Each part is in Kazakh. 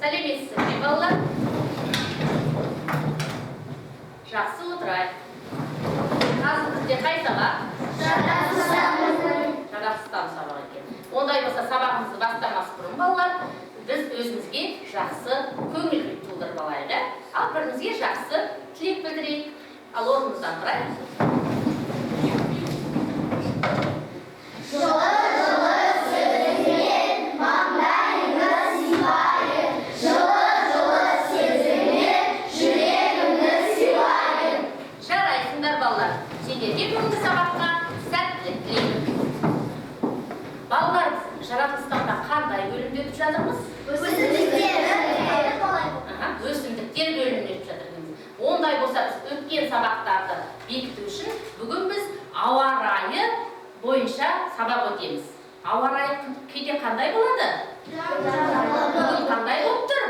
Сәлеметсіздер ме, балалар? Жақсы, отырайық. Қазір бізде қай сабақ? Жаратылыстану сабағы екен. Ондай болса, сабағымызды бастамас бұрын, балалар, біз өзімізге жақсы көңіл күй тудырып алайық, иә? Ал бірімізге жақсы тілек білдірейік. Ал орнымыздан тұрайық. Жылы-жылы сөзімен маңдайыңды сипайын, жылы-жылы сезіммен жүрегімді сыйлайын. Жарайсыңдар, балалар. Сендерге бүгінгі сабаққа сәттілік тілеймін. Балалар, біз жаратылыстануда қандай бөлімде өтіп жатырмыз? Өсімдіктер. Аха, өсімдіктер бөліміне өтіп жатырмыз. Ондай болса, біз өткен сабақтарды бекіту үшін бүгін біз ауа райы бойынша сабақ өтеміз. Ауа райы кейде қандай болады? Бүгін қандай болып тұр?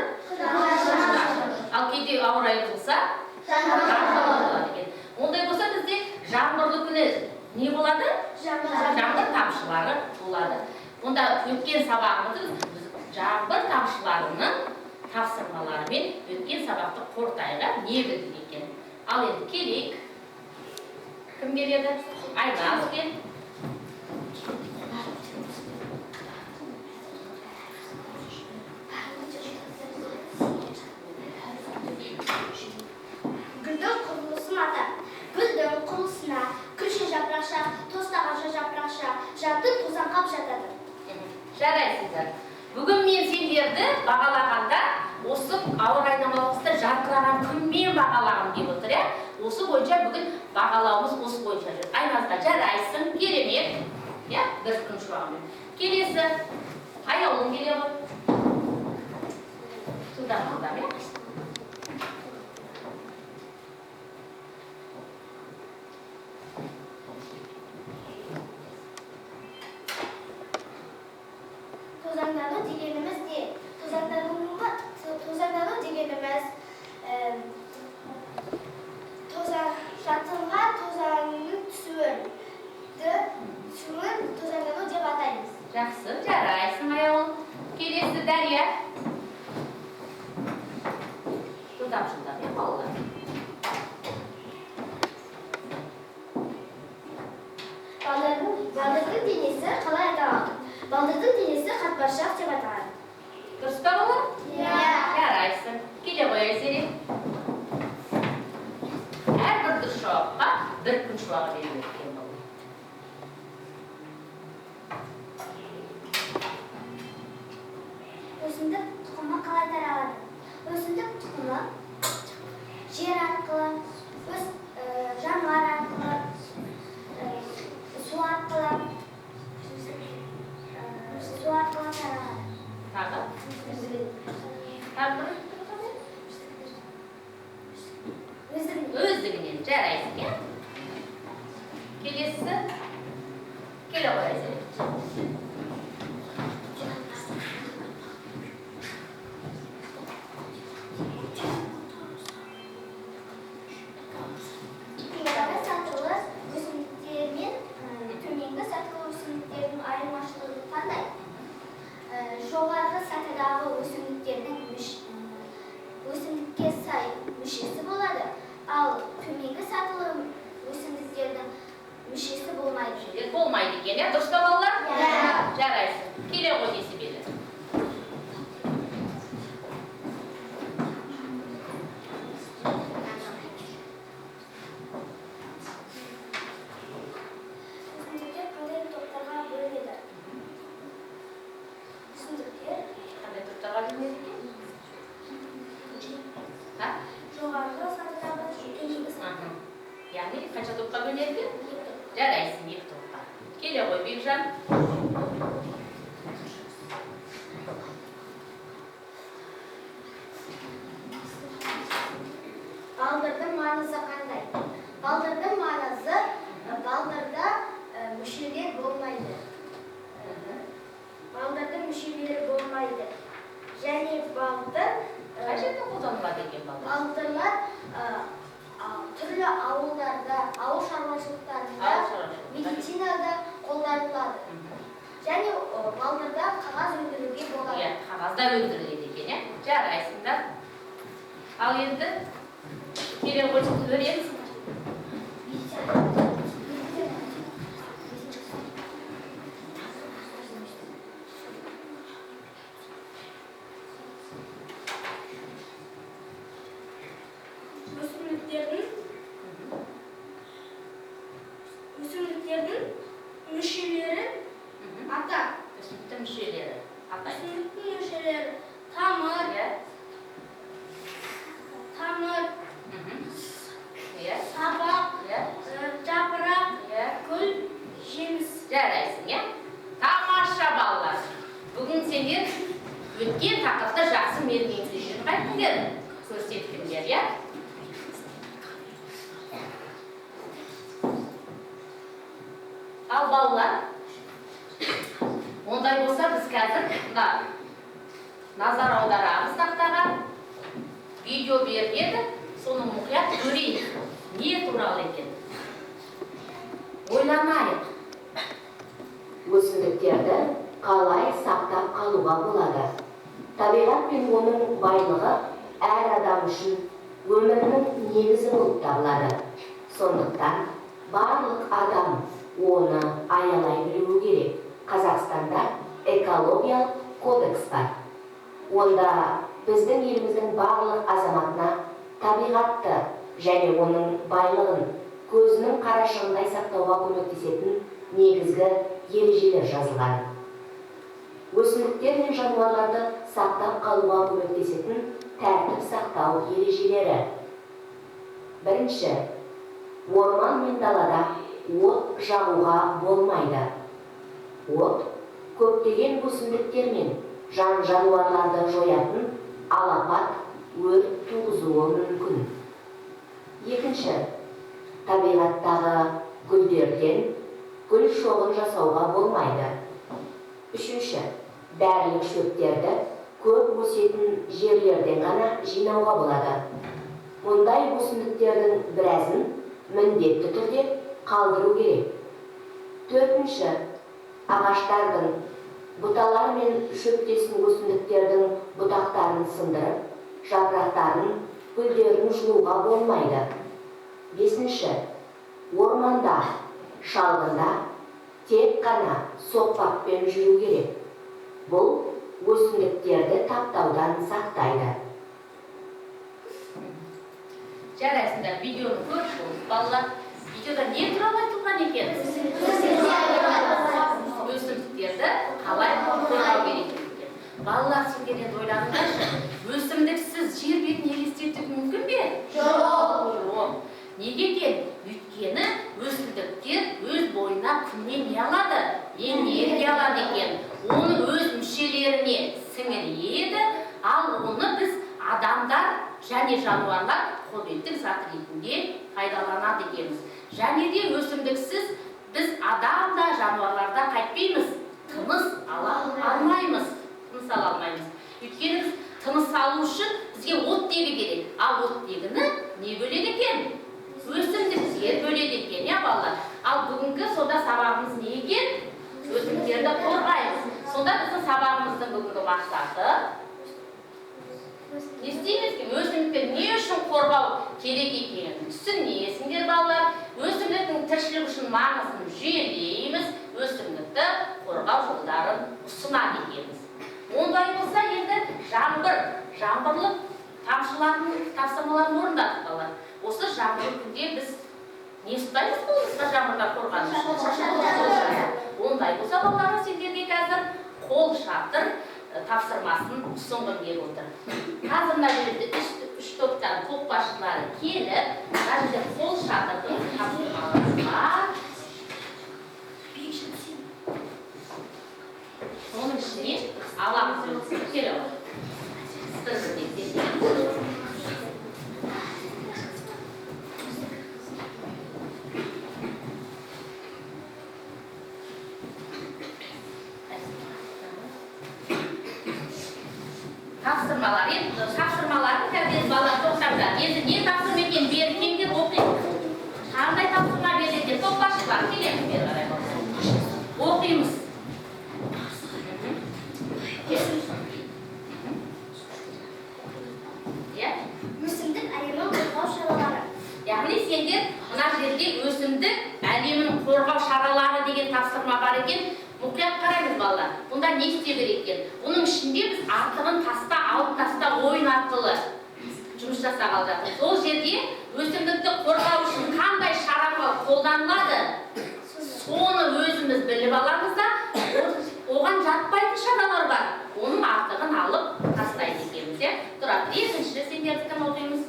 Ал кейде ауа райы болса, жаңбыр болады екен. Ондай болса, бізде жаңбырлы күні не болады? Жаңбыр тамшылары болады. Онда өткен сабағымызды біз жаңбыр тамшыларының тапсырмаларымен өткен сабақты қорытайық, не білдік екен. Ал енді келейік. Кім келеді? Айназ, кел. Гүлдің құрылысын ата. Гүлдің құрылысына күлше жапырақша, тостағанша жапырақша, жатын тозаңқап жатады. Жарайсыздар. Бүгін мен сендерді бағалағанда осы ауа райына байланысты жарқыраған күнмен бағалағым келіп отыр, иә? Осы бойынша бүгін бағалауымыз осы бойынша жүр. Айназға жарайсың, керемет. Иә, бір күн шуағымен. Келесі Аяулым келе ғой. Жылдам, жылдам, иә? Тозаңдану дегеніміз не? Тозаңдану дегеніміз жатынға тозаңның түсуін тозаңдану деп атаймыз. Жақсы, жарайсың, Аяулым. Келесі Дария. Жылдам, жылдам, иә, балалар? Балдырдың денесі қалай аталады? Балдырдың денесі қатпаршақ деп аталады. Дұрыс па, балалар? Иә. Жарайсың. Келе ғой, Айзере. Әрбір дұрыс жауапқа бір күн шуағы беріледі екен, балалар. Өсімдік тұқымы қалай таралады? Өсімдік тұқымы жер арқылы, жануар арқылы, су арқылы таралады. Тағы? Тағы бір? Өздігінен. Өздігінен, жарайсың, иә? Келесі. Келе ғой, Айзере. Жоғары сатылы өсімдіктер мен төменгі сатылы өсімдіктердің айырмашылығы қандай? Жоғарғы сатыдағы өсімдіктердің өсімдікке сай мүшесі болады, ал төменгі сатылы өсімдіктердің мүшесі болмайды. Мүшелер болмайды екен, иә? Дұрыс па, балалар? Иә. Жарайсың. Келе ғой, Несібелі. Өсімдіктер қандай топтарға бөлінеді? Өсімдіктер қандай топтарға бөлінеді екен? А? Жоғарғы сатыдағы, төменгі сатыдағы. Яғни қанша топқа бөлінеді екен? Екі топ. Жарайсың, екі топқа. Келе ғой, Бекжан. Балдырдың маңызы қандай? Балдырдың маңызы, балдырда мүшелер болмайды. Балдырдың мүшелері болмайды. Және балдыр, Қай жерде қолданылады екен балдыр? Балдырлар, түрлі ауылдарда, ауыл шаруашылықтарында, Ауыл шаруашылығында. медицинада қолданылады. Және балдырда қағаз өндіруге болады. Иә, қағазда өндіріледі екен, иә? Жарайсыңдар. Ал енді келе қойсын өрен. Өсімдіктердің мүшелері ата. Өсімдіктің мүшелері. Атай. Өсімдіктің мүшелері тамыр, тамыр, сабақ, жапырақ, гүл, жеміс. Жарайсың, иә? Тамаша, балалар. Бүгін сендер өткен тақырыпты жақсы меңгеріп қайттыңдар, көрсеттіңдер, иә? Ал балалар, ондай болса біз қазір мына назар аударамыз тақтаға. Видео беріледі, соны мұқият көрейік. Не туралы екен? Ойланайық. Өсімдіктерді қалай сақтап қалуға болады? Табиғат пен оның байлығы әр адам үшін өмірінің негізі болып табылады. Сондықтан барлық адам оны аялай білуі керек. Қазақстанда экологиялық кодекс бар. Онда біздің еліміздің барлық азаматына табиғатты және оның байлығын көзінің қарашығындай сақтауға көмектесетін негізгі ережелер жазылған. Өсімдіктер мен жануарларды сақтап қалуға көмектесетін тәртіп сақтау ережелері. Бірінші, орман мен далада от жағуға болмайды. От көптеген өсімдіктер мен жан-жануарларды жоятын алапат өрт туғызуы мүмкін. Екінші, табиғаттағы гүлдерден гүл шоғын жасауға болмайды. Үшінші, дәрілік шөптерді көп өсетін жерлерден ғана жинауға болады. Мұндай өсімдіктердің біразын міндетті түрде қалдыру керек. Төртінші, ағаштардың, бұталар мен шөптесін өсімдіктердің бұтақтарын сындырып, жапырақтарын, гүлдерін жұлуға болмайды. Бесінші, орманда, шалғында тек қана соқпақпен жүру керек. Бұл өсімдіктерді таптаудан сақтайды. Жарайсыңдар, видеоны көріп болдық, балалар. Видеода не туралы айтылған екен? Өсімдіктерді қалай қорғау керек екен. Балалар, сендер енді ойланыңдаршы, өсімдіксіз жер бетін елестету мүмкін бе? Жоқ. Неге екен? Өйткені өсімдіктер өз бойына күннен не алады? Энергия алады екен. Оны өз мүшелеріне сіңіреді, ал оны біз адамдар және жануарлар қобелдік зат ретінде пайдаланады екенбіз. Және де өсімдіксіз біз адам да, жануарлар да қайтпейміз, тыныс ала алмаймыз. Тыныс ала алмаймыз. Өйткені біз тыныс алу үшін бізге оттегі керек. Ал оттегіні не бөледі екен? Өсімдіктер бөледі екен, иә, балалар? Ал бүгінгі сонда сабағымыз не екен? Өсімдіктерді қорғаймыз. Сонда біздің сабағымыздың бүгінгі мақсаты не істейміз? Өсімдікті не үшін қорғау керек екенін түсінесіңдер, балалар. Өсімдіктің тіршілік үшін маңызын жүйелейміз, өсімдікті қорғау жолдарын ұсынады екенбіз. Ондай болса енді жаңбырлық тамшылардың тапсырмаларын орындадық, балалар. Осы жаңбырлы күнде біз не ұстаймыз қолымызға жаңбырдан қорғану үшін? Ондай болса, балалар, сендерге қазір қол шатыр тапсырмасын ұсынғым келіп отыр. Қазір мына жерде үш топтан топ басшылары келіп, мына жерде қол шатырдың тапсырмалары бар. Соның ішіне аламыз өзіміз. Келе ғой. Тапсырмалар. Енді тапсырмаларын қазір балалар тоқтаңдар. Енді не тапсырма екенін беріп келіңдер, оқимыз. Қандай тапсырма берді екен? Топ басшылар, келеміз бері қарай. Оқимыз. деген тапсырма бар екен. Мұқият қараймыз балалар. Бұнда не істеу керек екен? Бұның ішінде біз артығын таста, алып таста ойын арқылы жұмыс жасағалы жатырмыз. Ол жерде өсімдікті қорғау үшін қандай шара қолданылады? Соны өзіміз біліп аламыз да, оған жатпайтын шаралар бар. Оның артығын алып тастайды екенбіз, иә? Тұра, екінші сендердікін оқимыз.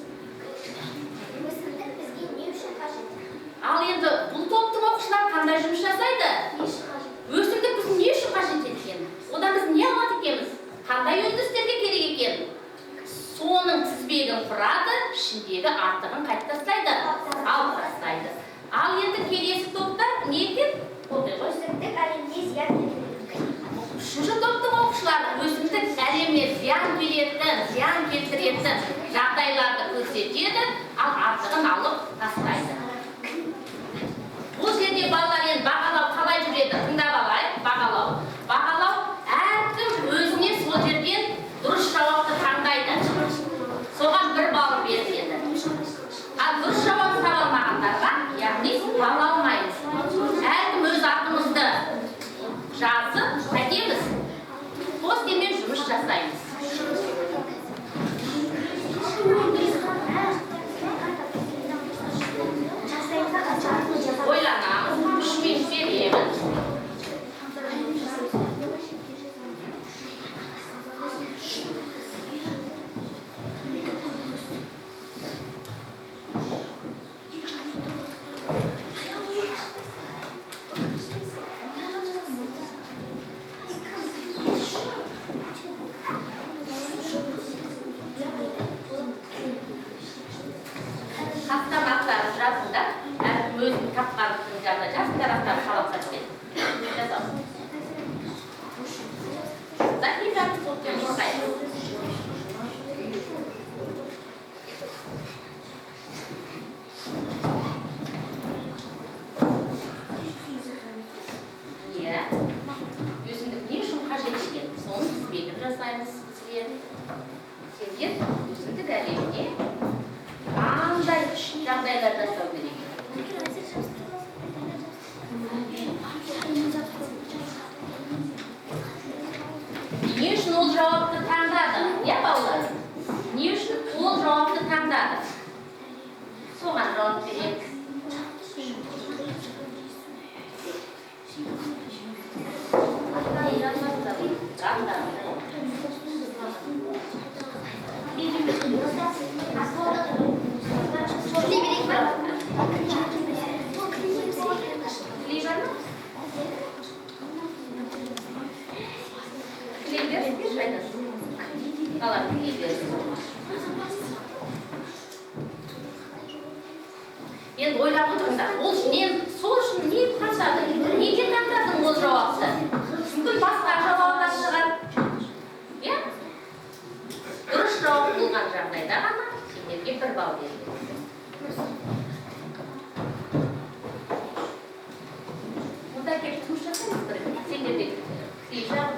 Өсімдік бізге не үшін қажет? Ал енді бұл топтың оқушылары қандай жұмыс жасайды? Не үшін қажет? Өсімдік бізге не үшін қажет екен? Одан біз не алады екенбіз? Қандай өндірістерге керек екен? Соның тізбегін құрады, ішіндегі артығын қайтып тастайды, алып тастайды. Ал енді келесі топтар не екен? Оқи ғой. Өсімдік әлемге зиян келтіреді. Үшінші топтың оқушылары өсімдік әлеміне зиян келетін, зиян келтіретін жағдайларды көрсетеді, ал артығын алып тастайды. Бұл жерде балалар енді бағалау қалай жүреді? Тыңдап алайық, бағалау. Бағалау әркім өзіне сол жерден дұрыс жауапты таңдайды. Соған 1 балл беріледі. Ал дұрыс жауап таба алмағандарға, яғни балл алмаймыз. Әркім өз атымызды жазып, қайтеміз. Постермен жұмыс жасаймыз. Ойланамыз, 3 минут беремін. Хаттан аттарын жазыңдар. Әркім өзінің тапқанының жағына жазыңдар, аттарын қаламсатпен. Жазамыз. Закреп жатыр, сол жерде жасаймыз. Иә. Өсімдік не үшін қажет екен? Соны тізбегін жасаймыз бізге. Сендер өсімдік әлеміне қандай жағдайлар жасау керек? Не үшін ол жауапты таңдады? Иә, балалар? Не үшін ол жауапты таңдады? Соған жауап береміз. Клей бар ма? Клей берсін, айтасың. Балам, клей берсін. Енді ойлап отырыңдар, ол мен сол үшін не таңдадым? Неге таңдадым ол жауапты? Мүмкін басқа жауаптар шығар. Иә? Дұрыс жауап болған жағдайда ғана сендерге 1 балл беріледі. Мұнда келіп жұмыс жасаймыз бір. Сендер де клей жағып.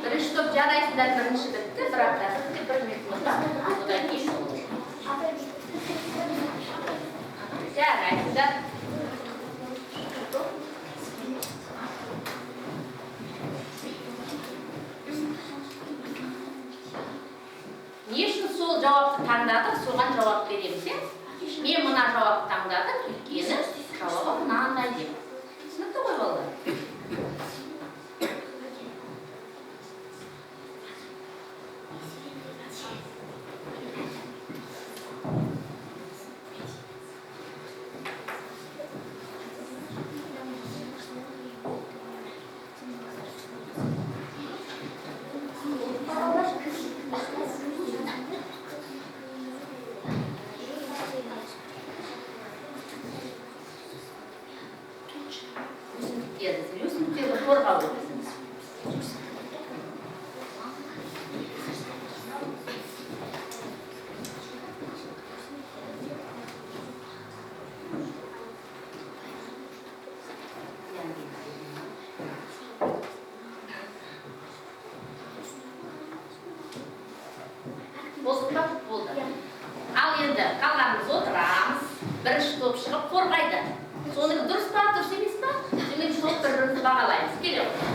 Бірінші топ жарайсыңдар, бірінші бітті, бір апта бітті, 1 минутымыз бар. Одан кейін жарайсыңдар. Не үшін сол жауапты таңдадық, соған жауап береміз, иә? Мен мына жауапты таңдадым, өйткені жауабы мынандай деп. Түсінікті ғой, балалар? Өсімдіктерді Болдық па? Болды. Ал енді қалғанымыз отырамыз. Бірінші топ шығып қорғайды. Соныкі дұрыс па, дұрыс емес па? Содан топ бір-бірімізді бағалаймыз. Келе отыр.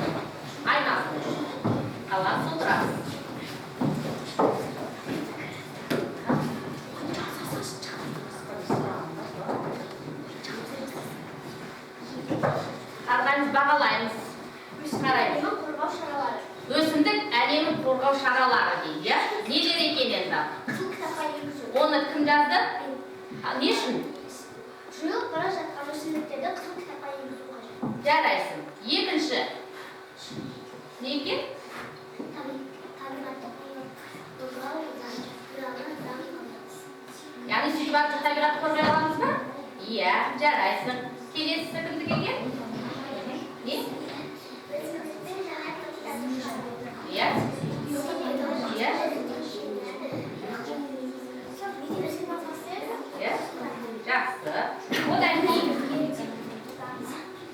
Айналсын. Қалғанымыз отырамыз. Қарғаймыз, бағалаймыз. Қараймыз. Қорғау шаралары. Өсімдік әлемін қорғау шаралары дейді, иә? Нелер екен енді? Қызыл кітапқа енгізу. Оны кім жазды? Не үшін? Жойылып бара жатқан өсімдіктерді қызыл кітапқа енгізу қажет. Жарайсың. Екінші. Не екен? Табиғатты қорғау туралы заң қабылдау. Яғни сөйтіп жатып табиғатты қорғай аламыз ба? Иә, жарайсың. Келесісі кімдікі екен? Не? Өсімдіктің жаңа топтарын шығару. Иә. Иә. Иә. Жақсы. Одан кейін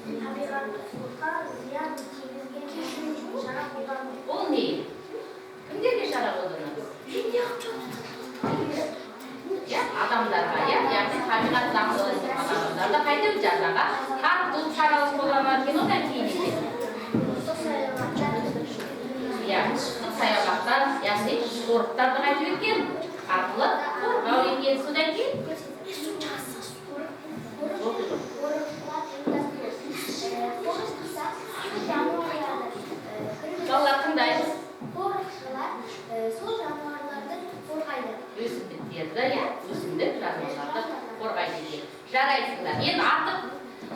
Табиғатқа зиян тигізген шара қолдану. Ол не? Кімдерге шара қолданамыз? Иә, адамдарға, иә, яғни табиғат заңдылығын бұзған адамдарды қайтып жазаға тарту шаралар қолданады екен. Одан кейін не? Иә, құстық саябақтар, яғни қорықтарды қайтып екен арқылы қорғау екен. Содан кейін балалар тыңдаймыз. Қорықшылар сол жануарларды қорғайды. Өсімдіктерді, иә, өсімдік жануарларды қорғайды екен. Жарайсыңдар. Енді артық,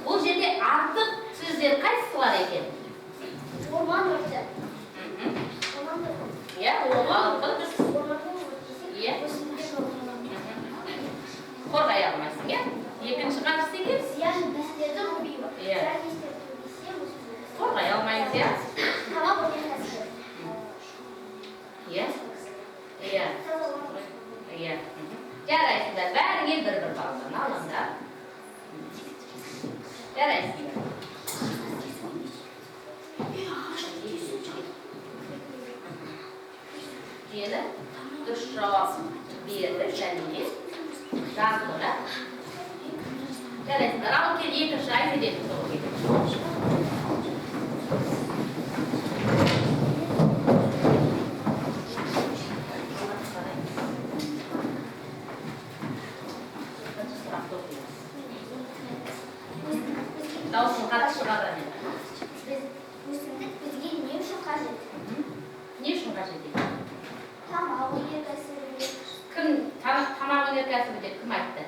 бұл жерде артық сөздер қайсылар екен? Орман өрті. Орман өрті. Иә, орман өрті. Орман өрті. Иә. Өсімдіктер қорғалады. Қорғай алмайсың, иә? Екінші қайсысы екен? Зиянкестерді көбеюі. Иә. Зиянкестер көбейсе, өсімдік. Қорғай алмаймыз, иә? Тамақ өнеркәсібі. Иә. Иә. Таза орман. Иә. Жарайсыңдар. Бәріңе бір-бір балдан алыңдар. Жарайсыңдар. Жүйені дұрыс жауап берді және де жазды да. Жарайсыңдар. Ал кел екінші Айзере тобы. Сұрақты оқимыз. Дауысын қатты шығара мен. Өсімдік бізге не үшін қажет? Не үшін қажет екен? Тамақ өнеркәсібінде. Кім тамақ өнеркәсібінде кім айтты?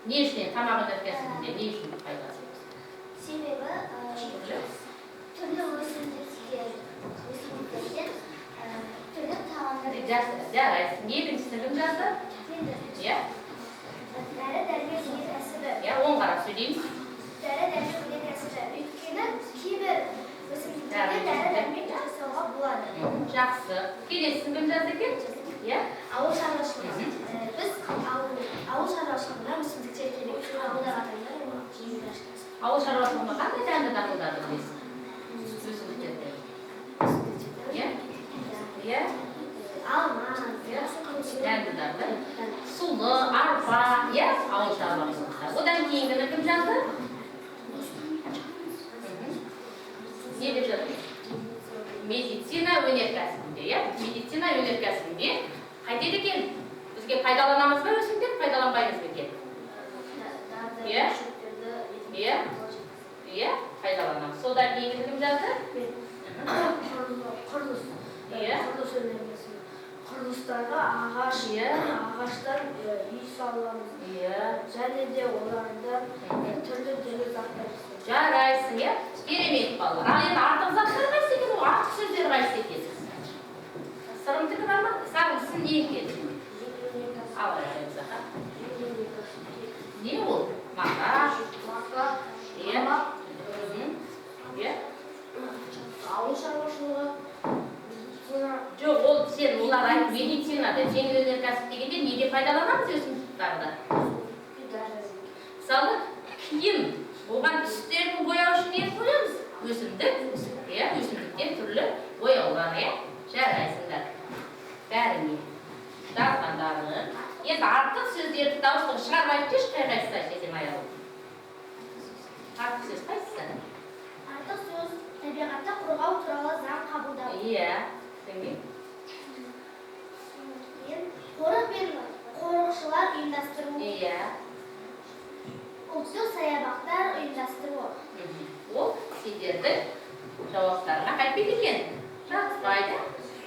Не үшін енді тамақ өнеркәсібінде не үшін пайдалы? Себебі түрлі өсімдіктерден түрлі тағамдар. Жарайсың. Екіншісі кім жазды? Енді Иә? дәрі-дәрмек өнеркәсібі. Иә, оң қарап сөйлейміз. Дәрі-дәрмек өнеркәсібі. Өйткені кейбір өсімдіктерден дәрі-дәрмек жасауға болады. Жақсы. Келесісін кім жазды екен? Иә? Ауыл шаруашылығы. Біз ауыл шаруашылығына өсімдіктер керек. Ауылдағы адамдар оны жеңіл ашады. Ауыл шаруашылығында қандай дәнді дақылдарды білесің? Өсімдіктерді. Иә? Иә? Алма, Дәнді дақыл. Сұлы, арпа, иә? Ауыл шаруашылығында. Одан кейінгіні кім жазды? Не деп жазды? Медицина өнеркәсібінде, иә? Медицина өнеркәсібінде қайтеді екен? Бізге пайдаланамыз ба өсімдік, пайдаланбаймыз ба екен? Иә? Иә? Иә, пайдаланамыз. Содан кейінгіні кім жазды? Құрылыс. Иә. Құрылыс өнеркәсібі. Құрылыстарға ағаш, Иә. ағаштан үй саламыз. Иә. Және де олардан түрлі-түрлі заттар жасаймыз. Жарайсың, иә? Керемет балалар. Ал енді артық заттар қайсы екен? Ол артық сөздер қайсы екен? Сырымдікі бар ма? Сағындысы не екен? Ал, қараймыз, аха. Не ол? Мата. Мата, Иә. тамақ, Иә. ауыл шаруашылығы, медицина. Жоқ, ол сен олар айтып медицинада, жеңіл өнеркәсіп дегенде неде пайдаланамыз өсімдіктерді? Мысалы, киім, оған түстерін бояу үшін не қоямыз? Өсімдік, иә, өсімдіктен түрлі бояулар, иә? Жарайсыңдар. Бәріне. Жазған Енді артық сөздерді дауыстан шығарып айтып жіберші, қай қайсысы айтып аяулым? Артық сөз қайсысы? Артық сөз табиғатты қорғау туралы заң қабылдау. Иә, содан Кейін қорық пен қорықшылар ұйымдастыру. Иә. Ұлттық саябақтар ұйымдастыру. Ол сендердің жауаптарыңа қайтпейді екен. Жатпайды.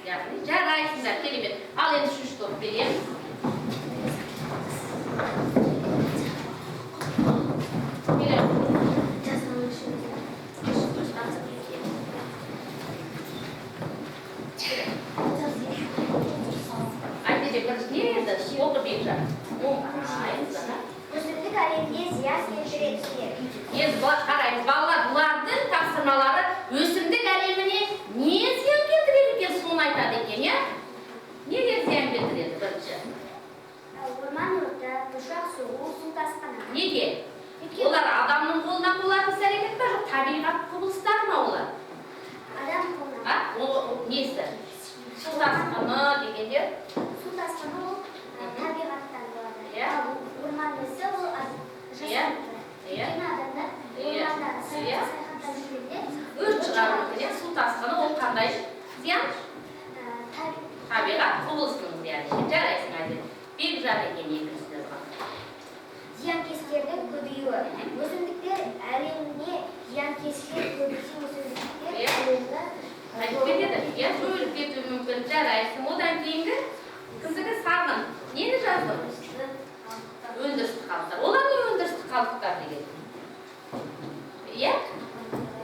Яғни жарайсыңдар, керемет. Ал енді үшінші топ береміз. Келеміз. Айтеде бірінші не еді? Оқы, Бекжан. Оңғараймыз, аха. Өсімдік әлемге зиян келтіретіндер. Енді қараймыз, балалар, бұлардың тапсырмалары өсімдік әлеміне не зиян келтіреді екен, соны айтады екен, иә? Нелер зиян келтіреді бірінші? Орман өрті, бұршақ соғу, су тасқыны. Неге? Олар адамның қолынан болатын іс әрекет па, жоқ табиғат құбылыстары ма олар? Адам қолынан. А? Ол несі? Су тасқыны дегендер? Су тасқыны ол табиғаттан болады. Иә. Ал орман өрті ол жасанды. Иә. Өйткені адамдар Иә. орманда Иә. саяхаттап жүргенде Өрт шығару мүмкін, иә? Су тасқыны ол қандай зиян? Табиғат құбылысының зияны. Жарайсың, Айзере. Бекжан екен екіншісі жазған. Зиянкестердің көбеюі. Өсімдіктер әлеміне зиянкестер көбейсе, өсімдіктер Иә. әлемі Айтып кетеді, иә, жойылып кетуі мүмкін. Жарайсың. Одан кейінгі кімдікі? Сағын. Нені жаздың? Өндірістік қалдықтар. Олар не өндірістік қалдықтар деген? Иә?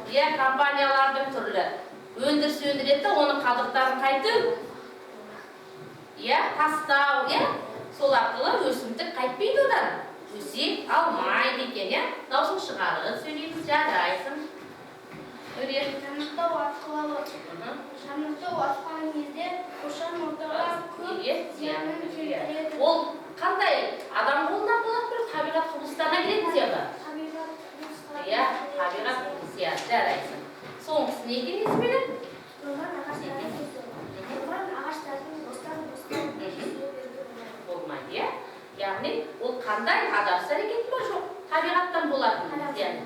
Иә, компаниялардың түрлі өндіріс өндіреді, оның қалдықтарын қайтып, иә, тастау, иә? Сол арқылы өсімдік қайтпейді одан. Өсе алмайды екен, иә? Даусын шығарып сөйлейміз, жарайсың. Өрен. Жанартау атқылауы. Жанартау атқан кезде қоршаған ортаға көп Иә, зиянын келтіреді. Ол қандай адам қолынан болады, бір табиғат құбылыстарына келетін зиян ба? Табиғат құбылыстарына Иә, табиғат зиян, жарайсың. Соңғысы не екен, Есмелі? Орман ағаштарын кесу. Орман ағаштарын бостан-босқа кесу беруге болмайды. Болмайды, иә? Яғни ол қандай адам іс әрекеті ма, жоқ табиғаттан болатын зиян?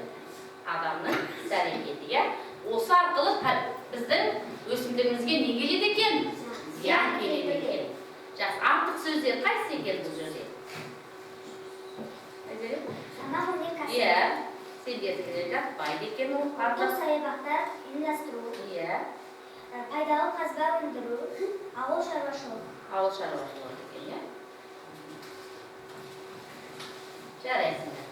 Адамның іс әрекеті, иә? Осы арқылы біздің өсімдігімізге не келеді екен? Зиян келеді екен. Жақсы, артық сөздер қайсысы екен бұл жерде? Айзере? Тамақ өнеркәсібі. Иә, сендердікіне жатпайды екен ол Ұлттық артық. саябақтар ұйымдастыру. Иә. Пайдалы қазба өндіру, ауыл шаруашылығы. Ауыл шаруашылығы екен, иә? Жарайсыңдар.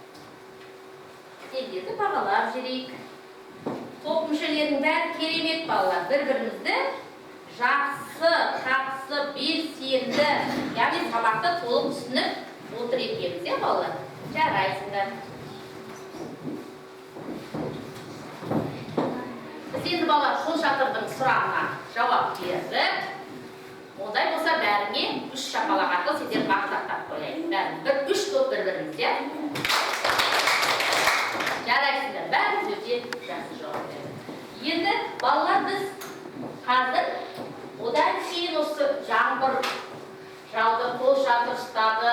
Сендерді бағалап жүрейік. Топ мүшелерінің бәрі керемет балалар. Бір-бірімізді жақсы, қатысып, белсенді, яғни сабақты толық түсініп отыр екенбіз, иә, балалар? Жарайсыңдар. Біз енді балалар қолшатырдың сұрағына жауап бердік. Ондай болса бәріңе 3 шапалақ арқылы сендер мақтап қояйын. Бәрін бір 3 топ бір-біріміз, иә? Жарайсыңдар, бәріңіз өте жақсы жауап берді. Енді балалар біз қазір одан кейін осы жаңбыр жауды, қолшатыр ұстады,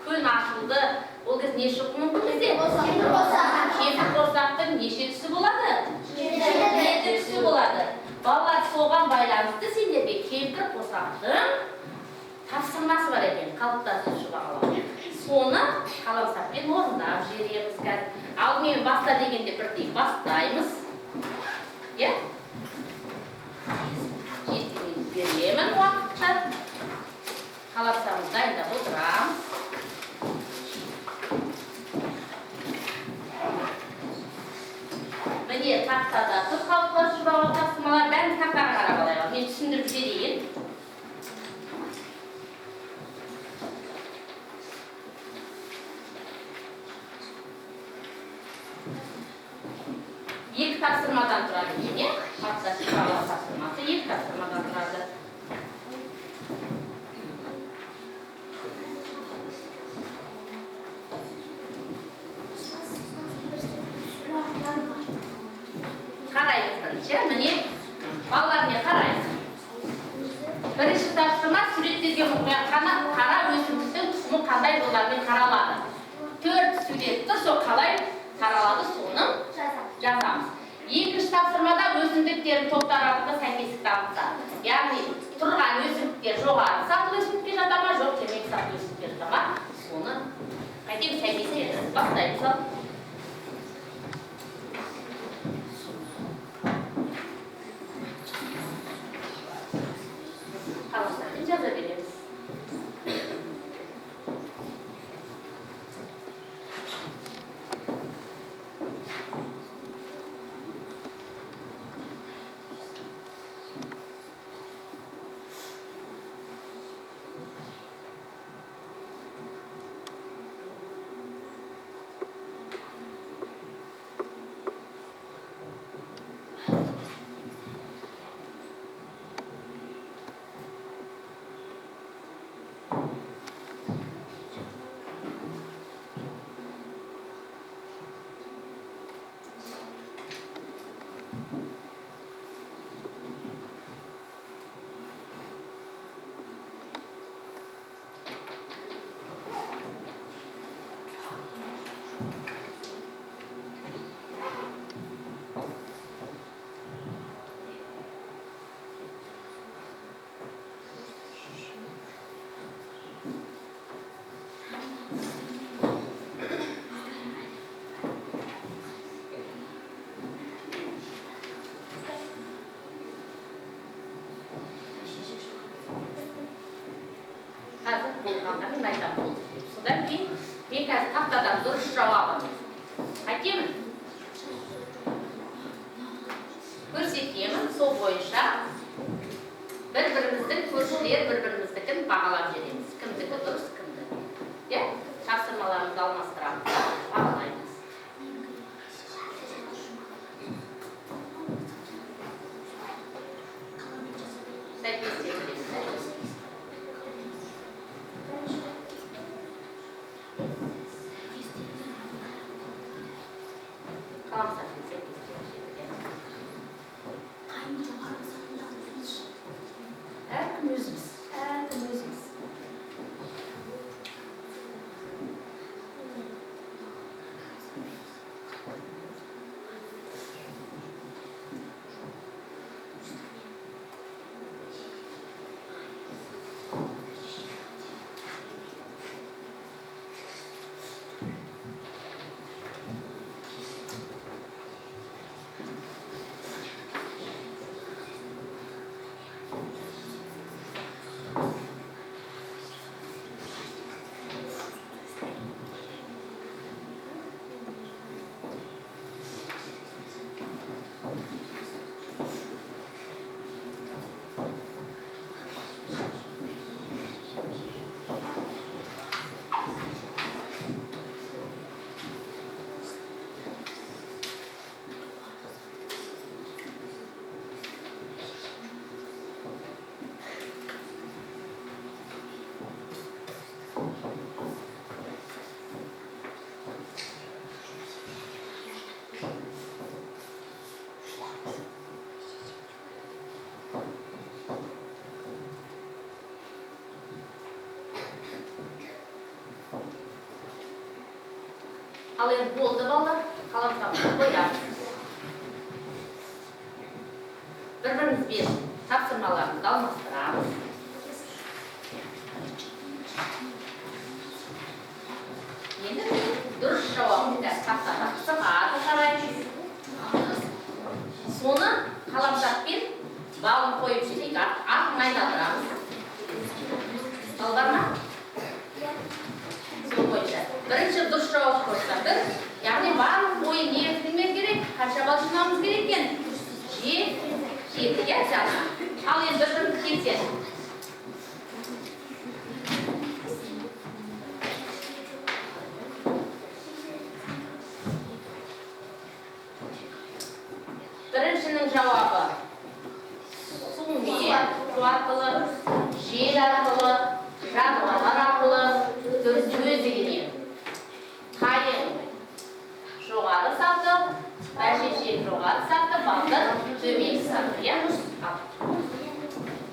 күн ашылды. Ол кез не шығуы мүмкін бізде? Кемпір қосақтың неше түсі болады? 7 түсі болады. Балалар, соған байланысты сендерге кемпір қосақтың тапсырмасы бар екен, қалыптастырушы бағалау. Соны қаламсаппен орындап жібереміз қазір. Алдымен баста дегенде бірдей бастаймыз. Иә? 7 минут беремін уақытша. Қаламсабымызды дайындап отырамыз. Міне тақтада тұр қалыптастырушы бағалау тапсырмалар. Бәрін тақтаға қарап алайық. Мен түсіндіріп жіберейін. Екі тапсырмадан тұрады екен, иә? Қалыптастырушы бағалау тапсырмасы екі тапсырмадан тұрады. Қараймыз бірінші, міне балалар, не қараймыз? Бірінші тапсырма: суреттерге мұқият қара, өсімдіктің маусымы қандай жолдармен таралады? 4 сурет тұр, сол қалай таралады, соны жазамыз. Екінші тапсырмада өсімдіктердің топтары арасында сәйкестік танытса, яғни тұрған өсімдіктер жоғары сатылы өсімдікке жата ма, жоқ төменгі сатылы өсімдікке жата ма, соны қайтеміз сәйкестендіріп бастаймыз. Ал қаламсаппен жаза береміз. Қазір болғанда мен айтамын болды деп. Содан кейін мен қазір тақтадан дұрыс жауабын қайтемін, көрсетемін. Сол бойынша бір-біріміздің көршілер бір-біріміздікін бағалап жібереміз. Кімдікі дұрыс, кімдікі. Иә? Тапсырмаларымызды алмастырамыз да бағалаймыз. Сәйкестендіреміз. Қаламсаппен сәйкестендіреміз. Әркім өзіміз, әркім өзіміз. Ал енді болды балалар, қаламсапты қоямыз. Бір-бірімізбен тапсырмаларымызды алмастырамыз. Енді дұрыс жауабын тақтаға шығады қараймыз. Соны қаламсаппен балын қойып жіберейік, артын айналдырамыз. Бал бар ма? Сол бойынша. Бірінші дұрыс жауап қойса бір, яғни барлық бойы не кіммен керек, қанша бал жинауымыз керек екен? 7, иә, жаңа. Ал енді бір-бірімізді тексеріп. Біріншінің жауабы сумен, су арқылы, жел арқылы, жануарлар арқылы, өздігінен. Қайың жоғары саты, бәйшешек жоғары саты, балдыр төменгі саты, иә? Ал.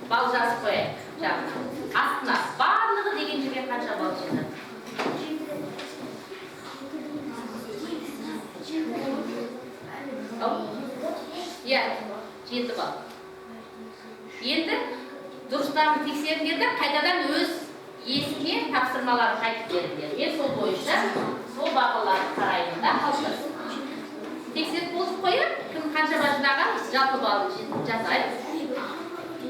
Бал жазып қояйық жағына. Астына барлығы деген жерге қанша бал жинады? беріңдер де, қайтадан өз иесіне тапсырмаларын қайтып беріңдер. Мен сол бойынша сол бағаларды қараймын да қалыптастырып. Тексеріп болдық қой, иә? Кім қанша балл жинаған, жалпы балын жазайық.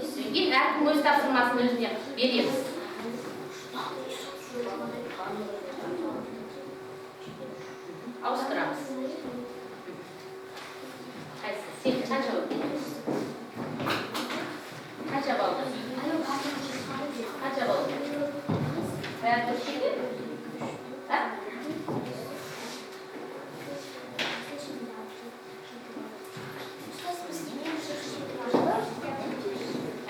Содан кейін әркім өз тапсырмасын өзіне береміз. Ауыстырамыз. Қайсысы? Сен қанша болып кеттің? Қанша балл? Қанша балл? Бәрі дұрыс екен? А?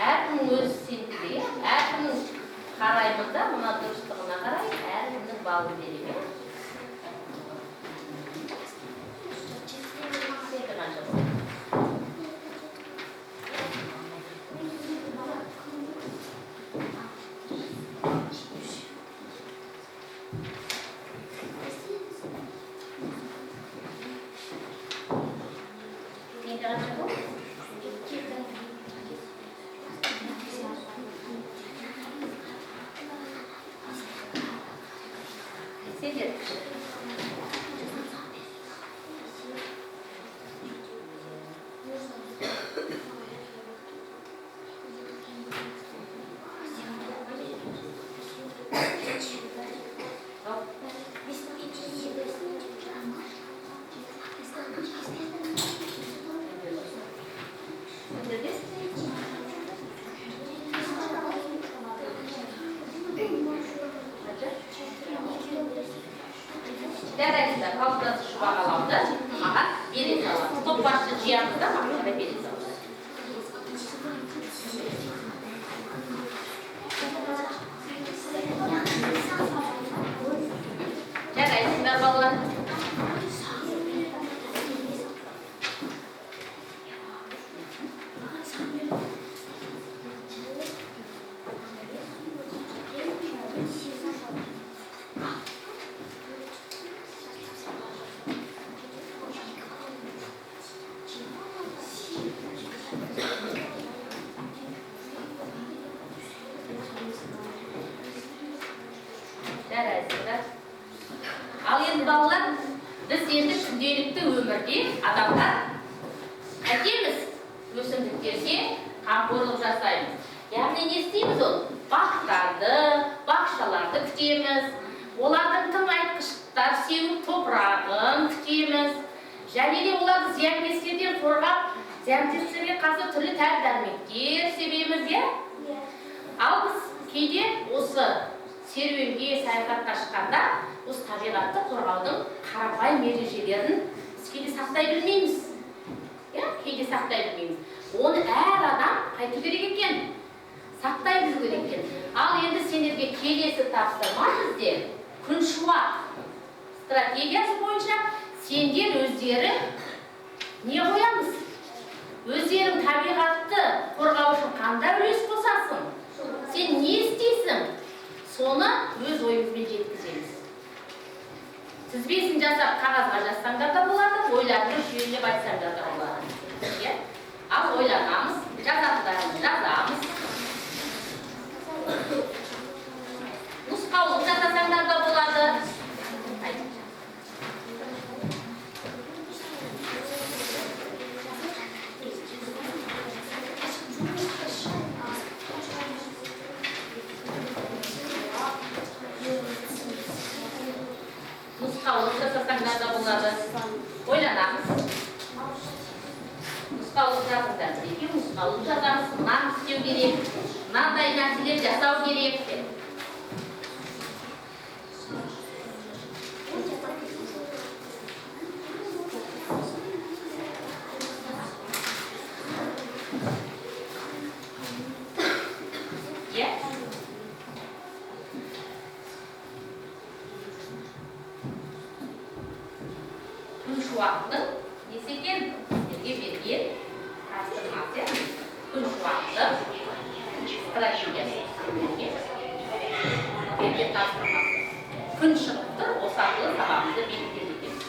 Әркімнің өз сенімді, иә? Әркімнің қараймын да, мына дұрыстығына қарай әркімнің балын беремін, иә? Сенікі қанша болды? Сенікі қанша болды? Сендер. Ал, сендерде? Қанша? Жарайсыздар, қалыптасушы бағалауды маған бере салады. Топ басшы жиямыз да, маған қарай бере салады. Жарайсыңдар, балалар. Жарайсыңдар. Ал енді, балалар, біз енді күнделікті өмірде адамдар қайтеміз? Өсімдіктерге қамқорлық жасаймыз. Яғни не істейміз ол? Бақтарды, бақшаларды күтеміз. Олардың тыңайтқыштар сеуіп топырағын күтеміз. Және де оларды зиянкестерден қорғап, зиянкестерге қарсы түрлі дәрі-дәрмектер себеміз, иә? Ал біз кейде осы серуенге, саяхатқа шыққанда осы табиғатты қорғаудың қарапайым ережелерін біз кейде сақтай білмейміз. Иә, кейде сақтай білмейміз. Оны әр адам қайту керек екен? Сақтай білу керек екен. Ал енді сендерге келесі тапсырма бізде күншуақ стратегиясы бойынша сендер өздері не қоямыз? Өздерің табиғатты қорғау үшін қандай үлес қосасың? Сен не істейсің? Соны өз ойымызбен жеткіземіз. Тізбесін жасап қағазға жазсаңдар да болады, ойларыңды жүйелеп айтсаңдар да болады. Иә? Ал ойланамыз, жазатындарымызды жазамыз. Нұсқаулық жасасаңдар да болады. Айт. Нұсқаулық жасасаңдар да болады. Ойланамыз. Нұсқаулық жазыңдар. Жеке нұсқаулық жазамыз. Мынаны істеу керек, мынандай нәрселер жасау керек деп. Иә? Күншуақтың несі екен? Сіздерге берген тапсырмасы, иә? Күншуақты стратегиясы сіздерге берген тапсырмасы. Күн шығып тұр, осы арқылы сабағымызды бекітеді екенбіз.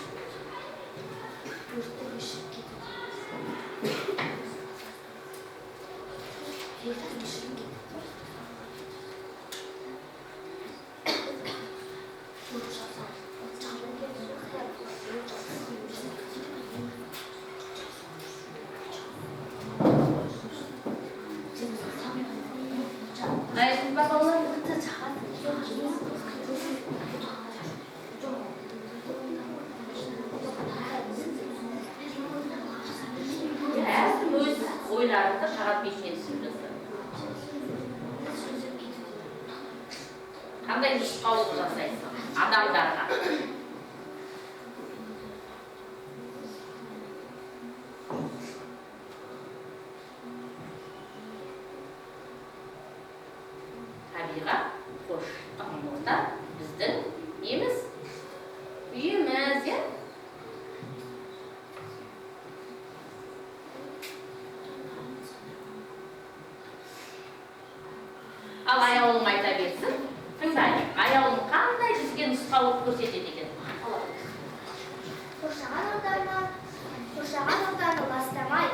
Қандай нұсқаулық жасайсың адамдарға? Табиғат, қоршаған орта біздің неміз? Үйіміз, иә? Ал Аяулым айта берсін. Тыңдайық. Аяулым қандай бізге нұсқаулық көрсетеді екен? Қоршаған ортаны ластамай,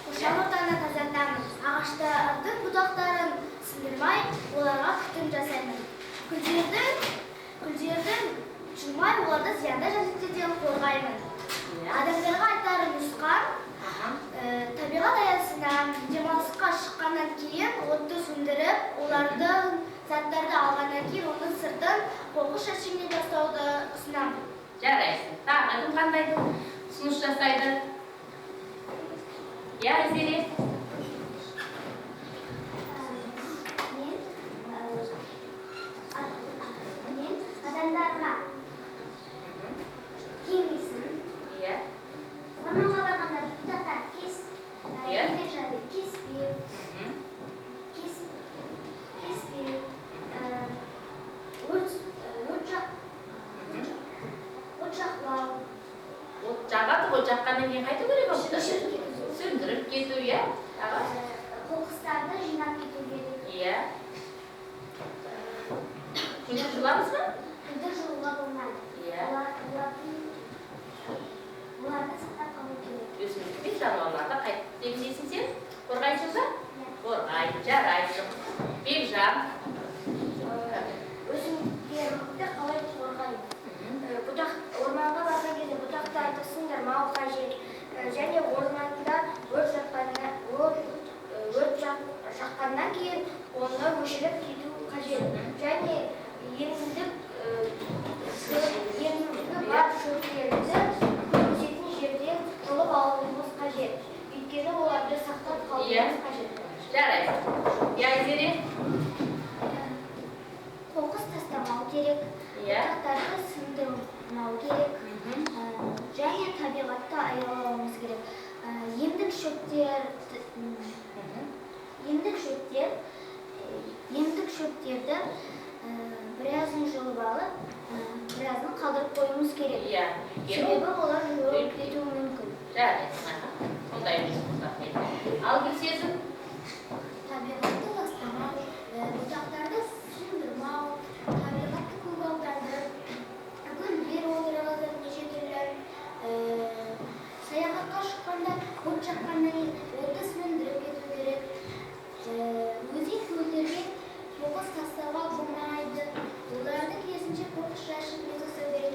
қоршаған ортаны тазартамын. Ағаштардың бұтақтарын сындырмай, оларға күтім жасаймын. Гүлдердің жұлмай, оларды зиянды жәндіктерден қорғаймын. Адамдарға айтарым нұсқам, табиғат аясына демалысқа шыққаннан кейін отты сөндіріп, олардың заттарды алғаннан кейін оның сыртын қоқыс жәшігіне тастауды ұсынамын. Жарайсың. Тағы кім қандай ұсыныс жасайды? Иә, Айзере? Мен адамдарға кеңесім. Орманға барғанда бұтақтар кеспеу, кеспеу, от жақпау. От жағады ғой, жаққаннан кейін қайту керек отты? Сөндіріп кету, иә? Тағы? Қоқыстарды жинап кету керек. Иә. Гүлді жұламыз ба? Гүлді жұлуға болмайды. Оларды сақтап қалу керек. Өсімдік пен жануарларды қайтемін дейсің сен? Қорғайсың ба? Қорғаймын, жарайсың. Бекжан. Өсімдіктерді қалай қорғаймын? Орманға барған кезде бұтақтарды сындырмау қажет. Және орманда өрт жаққаннан кейін оны өшіріп кету қажет. Және емдік бар шөптерді өсетін жерден жұлып алуымыз қажет. Өйткені оларды сақтап қалуымыз қажет. Жарайсың. Иә, Айзере? Қоқыс тастамау керек. Бұтақтарды сындырмау керек. Және табиғатты аялауымыз керек. Емдік шөптерді біразын жұлып алып, біразын қалдырып қоюымыз керек. Себебі олар жойылып кетуі мүмкін. Жарайсың. Сондай үлес қосатын. Ал Гүлсезім? Табиғатты ластамау, бұтақтарды сындырмау, табиғатты көгалдандырып, гүлдер отырғызып неше түрлі, саяхатқа шыққанда от жаққаннан кейін отты сөндіріп кету керек. Өзен көлдерге қоқыс тастауға болмайды. Оларды керісінше қоқыс жәшігіне тастау керек.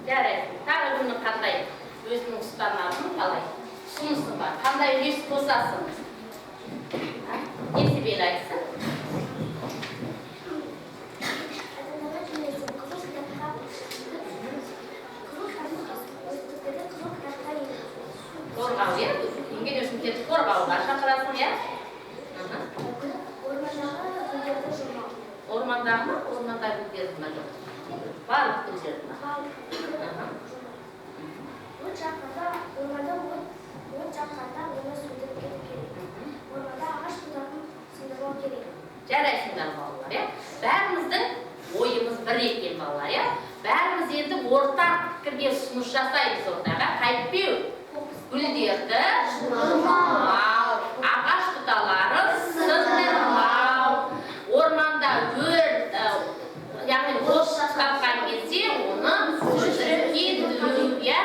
Жарайсың. Тағы күннің қандай өзінің ұстанатын қалай? Ұсынысың бар. Қандай үлес қосасың? Несібелі айтсын. Адамдарға кеңесім, қызыл кітапқа өсімдіктерді қызыл кітапқа енгізу. Қорғау, иә? Енген өсімдіктерді қорғауға шақырасың, иә? Ормандағы гүлдерді жұлмау. Ормандағы ма? Ормандағы гүлдерді ма? Жоқ. Барлық гүлдерді ма? От жаққанда, орманда от жаққанда оны сөндіріп кету керек. Орманда ағаш бұтағын сындырмау керек. Жарайсыңдар, балалар, иә? Бәріміздің ойымыз бір екен, балалар, иә? Бәріміз енді ортақ пікірге ұсыныс жасаймыз ортаға. Қайтпеу. Гүлдерді жұлмау, ағаш бұталарын сындырмау, орманда өрт, яғни от тапқан кезде оны өшіріп кету, иә?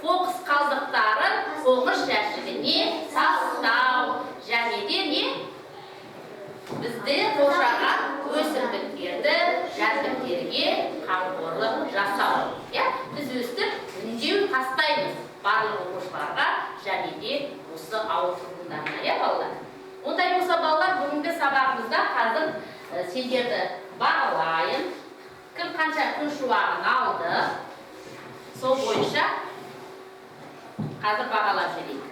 Қоқыс қалдықтарын қоқыс жәшігіне тастау, және де не? Бізді қоршаған өсімдіктерді, жәндіктерге қамқорлық жасау. Иә? Біз өстіп үндеу тастаймыз барлық оқушыларға және де осы ауыл тұрғындарына, иә, балалар? Ондай болса, балалар, бүгінгі сабағымызда қазір сендерді бағалайын. Кім қанша күн шуағын алды, сол бойынша қазір бағалап жіберейік.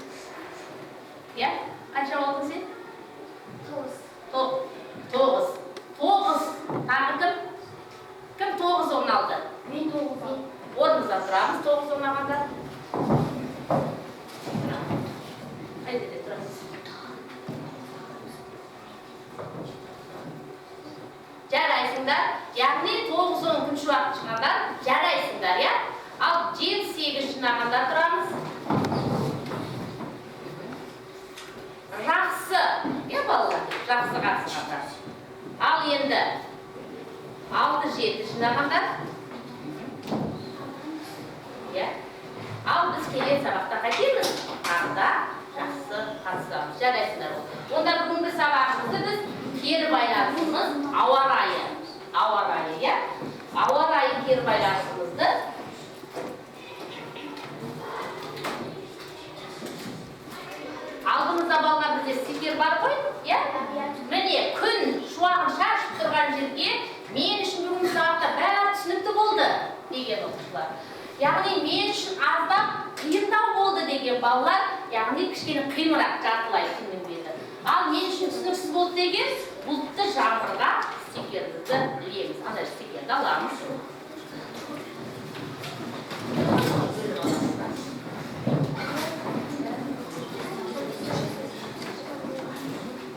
Иә? Қанша болдың сен? 9. 9. 9 жинамағандар? Қай жерде тұрамыз? Жарайсыңдар. Яғни 9-10 күн шуақ жинағандар, жарайсыңдар, иә? Ал 7-8 жинағандар тұрамыз. Жақсы, иә балалар? Жақсы қатысқандар. Ал енді 6-7 жинағандар. Иә. Ал біз келген сабақта қайтеміз? Тағы да жақсы қатысамыз. Жарайсыңдар. Онда бүгінгі сабағымызды біз кері байланысымыз ауа райы. Ауа райы, иә? Ауа райы кері байланысымызды алдымызда балалар бізде стикер бар ғой, иә? Міне, күн шуағын шашып тұрған жерге мен үшін бүгінгі сабақта бәрі түсінікті болды деген оқушылар. Яғни мен үшін аздап қиындау болды деген балалар, яғни кішкене қиынырақ жартылай күннің беті. Ал мен үшін түсініксіз болды деген бұлтты жаңбырға стикерімізді ілеміз. Ана стикерді аламыз.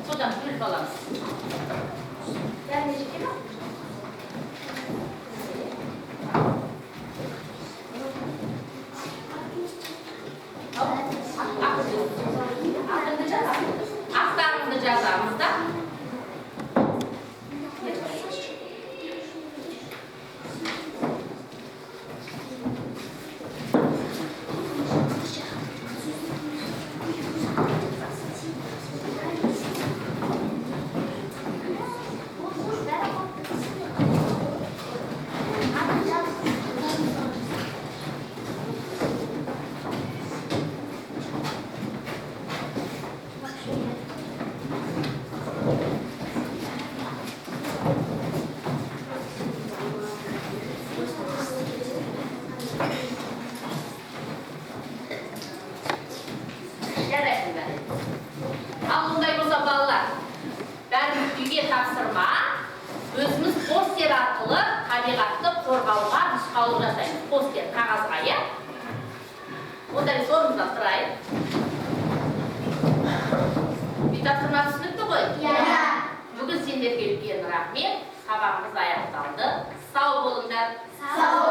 Содан бөліп аламыз. Бәріне жете ме? Атыңды жаз. Аттарыңды жазамыз да. Жарайсыңдар. Ал ондай болса балалар, бәріміз үйге тапсырма, өзіміз постер арқылы табиғатты қорғауға нұсқаулық жасаймыз. Постер қағазға, иә? Онда біз орнымыздан тұрайық. Үй тапсырма түсінікті ғой? Иә. Бүгін сендерге үлкен рахмет. Сабағымыз аяқталды. Сау болыңдар. Сау.